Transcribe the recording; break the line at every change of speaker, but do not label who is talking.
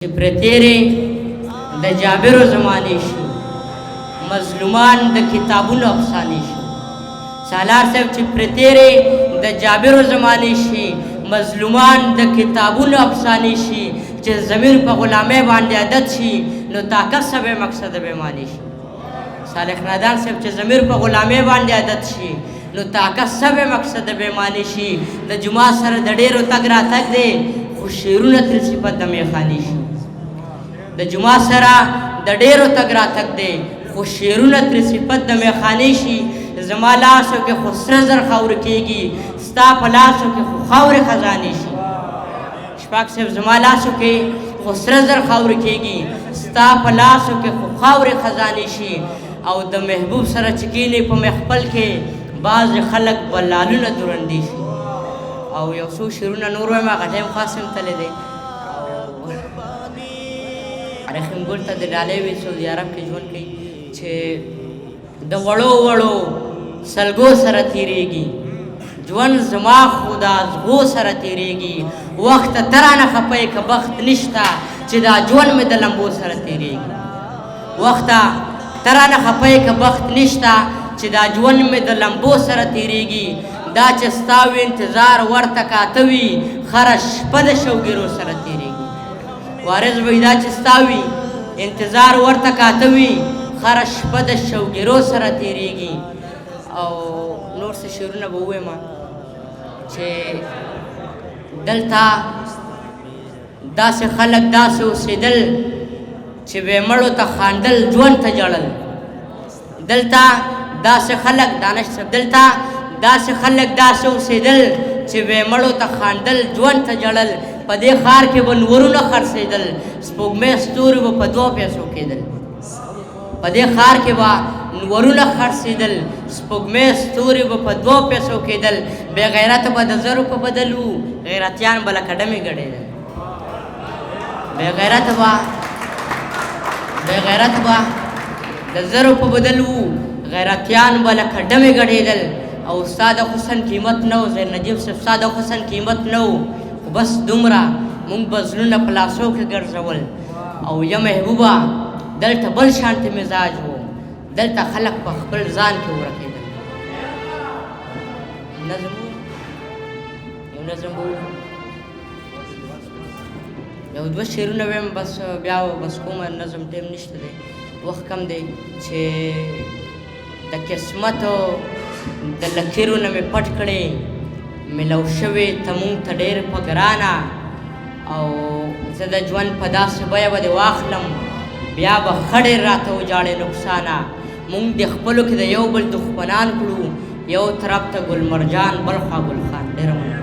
چې پرې تېرې د جابرو زمانې شي، مظلومان د کتابونو افسانې شي. سالار صاحب چې پرې تېرې د جابرو زمانې شي، مظلومان د کتابونو افسانې شي، چې ضمیر په غلامۍ باندې عادت شي، نو طاقت څه بې مقصده بې معنی شي. صالح نادان صاحب چې ضمیر په غلامۍ باندې عادت شي، نو طاقت څه بې مقصده بې معنی شي. د جمعه سره د ډېرو تګ راتګ دی، خو شعرونه ترې صفت د میخانې شي. د جمعه سره د ډېرو تګ راتګ دی، خو شعرونه ترې صفت د میخانې شي. زما لاسو کې خو سره زر خاورې کېږي، ستا په لاسو کې خو خاورې خزانې شي. شپاک صاحب زما لاسو کې خو سره زر خاورې کېږي، ستا په لاسو کې خو خاورې خزانې شي. او د محبوب سره چې کښېنې په محفل کې، بعضې خلک بلالونه درندې شي. او یو څو شعرونه نور وایم، هغه ټایم خاص هم تللی دی. رحیم ګل ته د ډالۍ وي، سعودي عرب کې ژوند کوي، چې د وړو وړو سلګو سره تېرېږي ژوند، زما خو د ازغو سره تېرېږي. وخت ته رانه خفه یې که بخت نشته، چې دا ژوند مې د لمبو سره تېرېږي. وخته ته رانه خفه یې که بخت نشته، چې دا ژوند مې د لمبو سره تېرېږي. دا چې ستا وي انتظار ورته کاته وي، هره شپه د شوګیرو سره تېرېږي. وارث وایي دا چې ستا وي انتظار ورته کاته وي، هره شپه د شوګیرو سره تېرېږي. او نور څه شعرونه به ووایم چې دلته داسې خلک داسې اوسېدل چې بې مړو ته خاندل، ژوند ته ژړل. دلته داسې خلک، دانش صاحب، دلته داسې خلک داسې اوسېدل چې بې مړو ته خاندل، ژوند ته ژړل. په دې ښار کې به نورونه خرڅېدل، سپوږمۍ ستوري به په دوو پیسو کېدل. په دې ښار کې به نورونه خرڅېدل، سپوږمۍ ستوري به په دوو پیسو کېدل. بې غیرته به د زرو په بدل وو، غیرتیان به لکه ډمې ګډېدل. بې غیرته به د زرو په بدل وو، غیرتیان به لکه ډمې ګډېدل. او ستا د حسن قیمت نه و، زین نجیب صاحب، ستا د حسن قیمت نه و، خو بس دومره مونږ به زړونه په لاسو کې ګرځول. او یا محبوبه، دلته بل شانتې مزاج و، دلته خلک په خپل ځان کې ورکېدل. نظم، یو نظم به، یو دوه شعرونه وایم، بس بیا بس کومه. نظم ټایم نشته دی، وخت کم دی. چې د قسمت د لکیرو نه مې پټ کړې، ملو شوې ته مونږ ته ډېر په ګرانه. او زه د ژوند په داسې بیه به دې واخلم، بیا به ښه ډېر راته وژاړې نقصانه. مونږ د خپلو کې د یو بل دښمنان کړو، یو طرف ته ګل مرجان، بل خوا ګل خان. ډېره مننه.